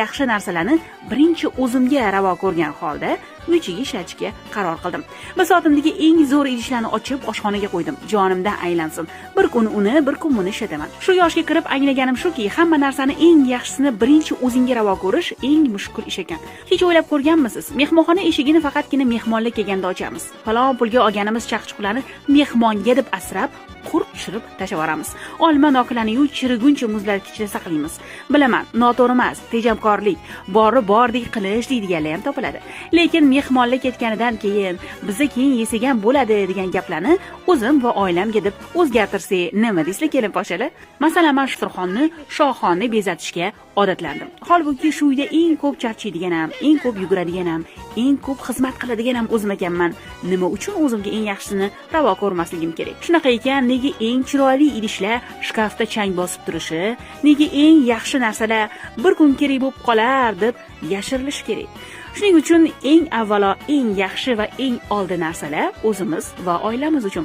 yaxshi narsalarni birinchi o'zimga ravo ko'rgan holda uy ichiga ishlatishga qaror qildim. Bisotimdagi eng zo'r idishlarni ochib oshxonaga qo'ydim. Jonimdan aylansin. Bir kun uni, bir kun buni ishlataman. Shu yoshga kirib anglaganim shuki, hamma narsani eng yaxshisini birinchi o'zingga ravo ko'rish eng mushkul ish ekan. Hech o'ylab ko'rganmisiz? Mehmonxona eshigini faqatgina mehmonlar kelganda ochamiz. Falon pulga olganimiz chaqchiqlarni mehmonga deb asrab, qurt tushirib tashlab yuboramiz. Olma noklarni yuv chiriguncha muzlatgichda saqlaymiz. Bilaman, noto'g'ri emas, tejamkorlik, bori bordek qilish deydiganlar ham topiladi. Lekin mehmonlar ketganidan keyin biza keyin yesak ham bo'ladi degan gaplarni o'zim va oilamga deb o'zgartirsak, nima deysizlar, kelin poshalar? Masalan, men dasturxonni shohona bezatishga odatlandim. Holbuki shu uyda eng ko'p charchaydigan ham, eng ko'p yuguradigan ham, eng ko'p xizmat qiladigan ham o'zim ekanman. Nima uchun o'zimga eng yaxshisini ravo ko'rmasligim kerak? Shunaqa ekan, nega eng chiroyli idishlar shkafda chang bosib turishi, nega eng yaxshi narsalar bir kun kerak bo'lib qolar deb yashirilishi kerak? Shuning uchun eng avvalo eng yaxshi va eng oldi narsalar o'zimiz va oilamiz uchun.